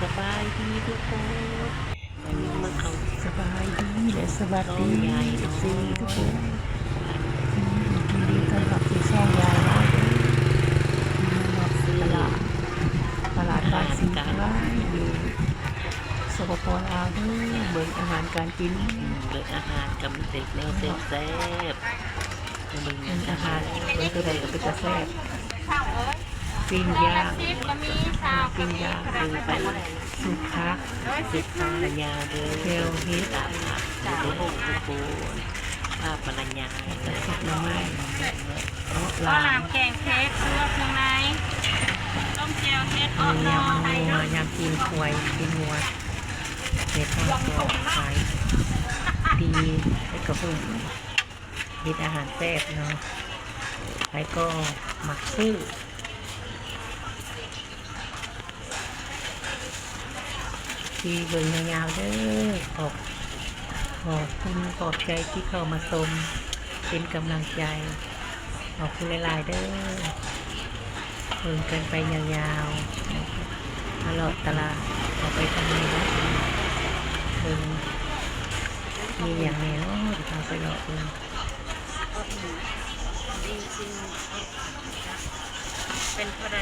ສະບາຍດີທຸກຄົນ ມາເຂົ້າ ສະບາຍດີ ແລະ ສະຫວັດດີ ເອັຟຊີ ທຸກຄົນ ຍິນດີຕ້ອນຮັບສູ່ຊ່ອງຍາຍລາວເດີ ຢູ່ຕະຫຼາດ ຕະຫຼາດບ້ານສີຄາຍ ຢູ່ ສປປ ລາວເດີ ເບິ່ງອາຫານການກິນ ເບິ່ງອາຫານການກິນ ແນວແຊບໆ ເບິ່ງອາຫານ ເບິ່ງຕົວໃດກໍເປັນຕາແຊບ ປີ້ງຍ່າງ ປີ້ງຍ່າງ ເບິ່ງໄປ ຊຸບຜັກ ຊຸບຜັກ ຍາວເດີ ແຈ່ວເຫັດ ຕາມ ໂອ້ໂຫ ທຸກຄົນ ພາບບັນຍາຍ ແລ້ວກໍຊຸບໜໍ່ໄມ້ ເນາະ ລາວ ລາວແກງເຜັດ ເຄື່ອງໃນ ຕົ້ມແຈ່ວເຫັດ ເອາະໜໍ່ ຍຳນົວ ຍຳຕີນຄວາຍ ຕີນງົວ ເຫັດເນາະ ກໍຂາຍດີເຮັດກະຫຸ່ມ ເຮັດອາຫານແຊບເນາະ ໃຜກໍມັກຊື້ ທີ່ເບິ່ງຍາວໆເດີ ຂອບ ຂອບຄຸນຂອບໃຈທີ່ເຂົ້າມາຊົມ ເປັນກຳລັງໃຈ ຂອບຄຸນຫຼາຍໆເດີ ເບິ່ງກັນໄປຍາວໆ ມາເລາະຕະຫຼາດ ເຂົ້າໄປທາງໃນເບິ່ງ ມີຫຍັງແດ່ເນາະ ເຮົາໄປເລາະເບິ່ງ ເປັນເທົ່າໃດ?